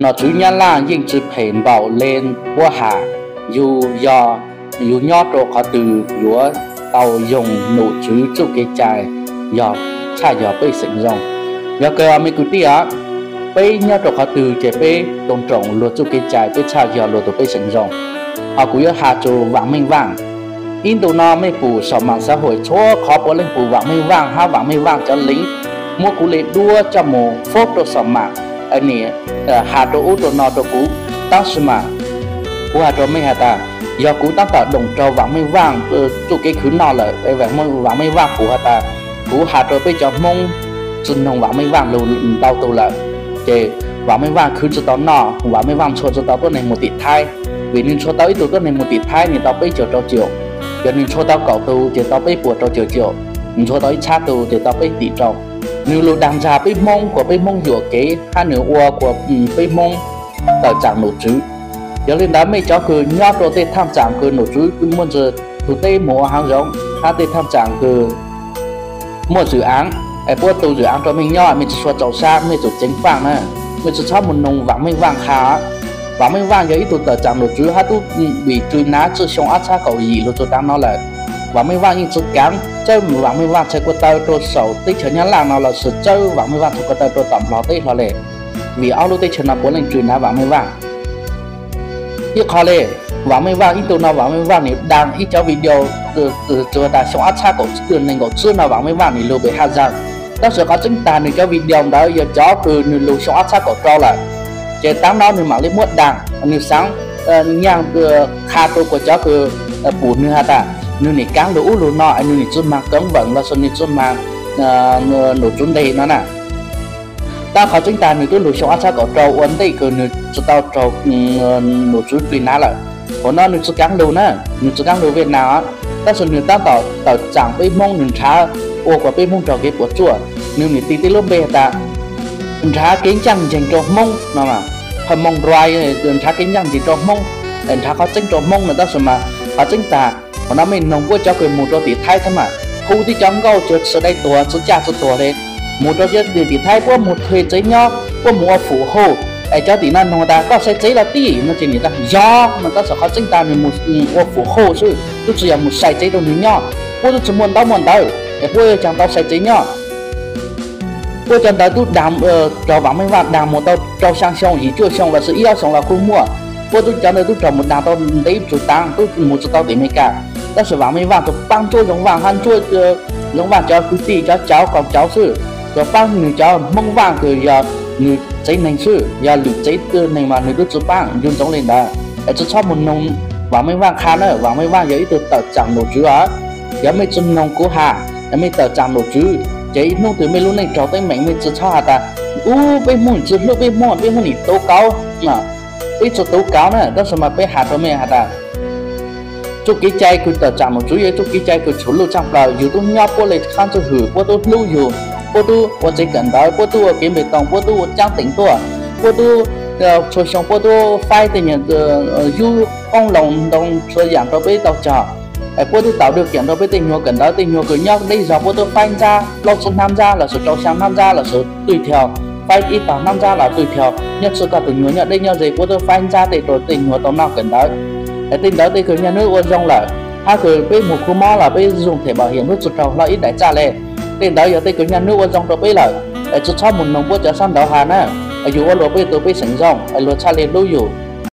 nom tswv Nyab Laj yeej tsis phem npaum le puab has. Yug yog, yug nyob rau qhov twg yuav tau yoog nom tswv txuj kev cai yog tshaj yog pej xeem zoo. Yog kawg me kwv tij os, peb nyob rau qhov twg ces peb tôn trọng luag txuj kev cai peb tshaj yog luag tus pej xeem zoo. Ho kuv yuav has rua Vam Meej Vaaj. Ib ntu no mej pum saum maam xav huam txhua qhov puav leej pum Vam Meej Vaaj hab Vam Meej Vaaj cov link, muab kuv le duab coj mus fob rau saum maam, nim has rau ub rau no rau kuv. Tab sis mas kuv has rau mej has tas, yog kuv taab tom doom raug Vam Meej Vaaj txuj kev khwv noj lawm, Vam Meej Vaaj pum has tas, kuv has rau peb cov Hmoob tsi noog Vam Meej Vaaj lug ntau tug lawm, ces Vam Meej Vaaj khwv tsi tau noj, Vam Meej Vaaj ntshua tsi tau tuab neeg mus tim Thaib. Vim nwg ntshua tau ib tug tuab neeg mus tim Thaib nwg tau peb caug rau caum, yog nwg ntshua tau kaum tug ces tau peb puas rau caum caum, ntshua tau ib txhab tug ces tau peb tim rau. Nwg lug dag ntsag peb Hmoob kuas peb Hmoob yuam kev hab nwg ua kuas peb Hmoob tawm tsaam nom tswv. Yog le ntawd mej cov kws nyob rua tej thaaj tsaam kws nom tswv muaj ntsis tug teb mus ua haav zoov hab tej thaaj tsaam kws muaj zwm aav, es puab tu zwm aav rua mej nyob, mej tsi tshua txaus sab mej txawm ceev faaj na, mej tsi txhob mus noog Vam Meej Vaaj qha. Vam Meej Vaaj yog ib tug tawm tsaam nom tswv hab tub vim tswv nav txij xyoo ob txhab kaum yim lug txug taav no lawm. Vam Meej Vaaj yeej tsi kaav txawb Vam Meej Vaaj txhais ko taw rua saum teb chaws Nyab Laj no lossis txawb Vam Meej Vaaj txhais ko taw rua tom Nplog teb hlo le, vim ob lub teb chaws no puav leej tswv nav Vam Meej Vaaj. Ib qho le, Vam Meej Vaaj ib ntu no Vam Meej Vaaj nwg dag ib cov video, txug tas xyoo ob txhab kaum neeg nkaum tsib no Vam Meej Vaaj nwg lug pem Haj Zaag, tab sis qhov tseeb tag nwg cov video ntawd yog cov kws nwg lug xyoo ob txhab kaum rau lawm. Ces taav no nwg maam le muab dag, nwg xaav nyaaj qha rua kuas cov kws pum nwg has tas nwg nim kaav lug ub lug no es nwg nim tsi maag keev veem lossis nwg tsi maag nom tswv nteg no na. Tab qhov tseeb tag nwg tub lug xyoo ob txhab kaum rau ua ntej kws nwg tsi tau raug nom tswv tswv nav lawm. Thaum no nwg tsi kaav lug na, nwg tsi kaav lug Viaj Nam, tab sis nwg taab tom tawm tsaam peb Hmoob, nwg nrhav ua kuas peb Hmoob raug kev puam tsuaj. Nwg nim tis tej lub npe has tas nrhav kev ncaaj nceeg rua Hmoob no, Hmoob Rai, nrhav kev ncaaj nceeg rua Hmoob, nrhav qhov tseeb rua Hmoob no, tab sis mas qhov tseeb tag thaum no mej noog puab cov kws moog rua tim Thaib thaum mas hu tib cov nkauj tsi dai tuag tsi caj tsi tuag le, moog rua tim Thaib puab moog thuê tsev nyob puab moog ua phủ hộ, es cov tim no noog tas koj sai tsev los tij no ces nim tas yog no, tab sis qhov tseeb tag nwg moog ua phủ hộ xwb, tub tsi yog moog sai tsev rua nwg nyob, puab tub tsi muaj ntaub muaj ntawv es puab caag tau sai tsev nyob. Puab cov ntawd tub dag, raug Vam Meej Vaaj dag moog tau rau xyaa xyoo, yim cuaj xyoo lossis ib ob xyoo los kuj muaj. Puab tub cov ntawd tub raug moog dag tau ntev tsug taav, tub moog tsi tau tim Amelikas. Tab sis Vam Meej Vaaj tsuas paab ntsuab Zoo Vaaj hab ntsuab Zoo Vaaj cov kwv tij, cov cauv koom cauv xwb, tsuas paab nwg cov Hmoob Vaaj kws yog nwg tsev neeg xwb, yog lwm tsev neeg mas nwg tub tsi paab. Ncu ntsoov le ntawd es tsi txhob moog noog Vam Meej Vaaj qha na. Vam Meej Vaaj yog ib tug tawm tsaam nom tswv os. Yog mej tsi noog kuv has, mej tawm tsaam nom tswv ces ib hnub twg mej lub neej raug teeb meem mej tsi txhob has tas ub peb Hmoob tsi hlub peb Hmoob, peb Hmoob nim tuv kauv. Peb tsi tuv kauv na, tab sis mas peb has rua mej has tas txuj kev cai kws tawm tsaam nom tswv yog txuj kev cai kws tshuav luj tshaj plaws. Yug tub nyob puab le qhab ntxwg hwm, puab tub hlub yug, puab tub ua tsev kawm ntawv, puab tub ua kev npe toom, puab tub ua caab teem tuaj, puab tub txhua xyoo puab tub faib tej nyuag yub qoob loo ntoo txhua yaam rua peb tau cog. Es puab tub taus dwj kiam rua peb tej nyuag kawm ntawv, tej nyuag kws nyob deb zog puab tub faib ntsab plaub tsib hnab ntsab lossis rau xyaa hnab ntsab lossis twj thau, faib ib tog hnab ntsab los twj thau, nyob txhua koj tug nyuag nyob deb nyob ze puab tub faib ntsab tej rua tej nyuag tau noj kawm ntawv. Es tej ntawd tej kws nyaj nwb ua zoo lawm, hab kws peb moog khu mob los peb zoo them bảo hiểm tub tsi raug hlo ib daim txaj le. Tej ntawd yog tej kws nyaj nwb ua zoo rua peb lawm, es tsi txhob moog noog puab cov sab ntawd has na. Yug ua luag peb tug pej xeem zoo es luag txhaj le hlub yug.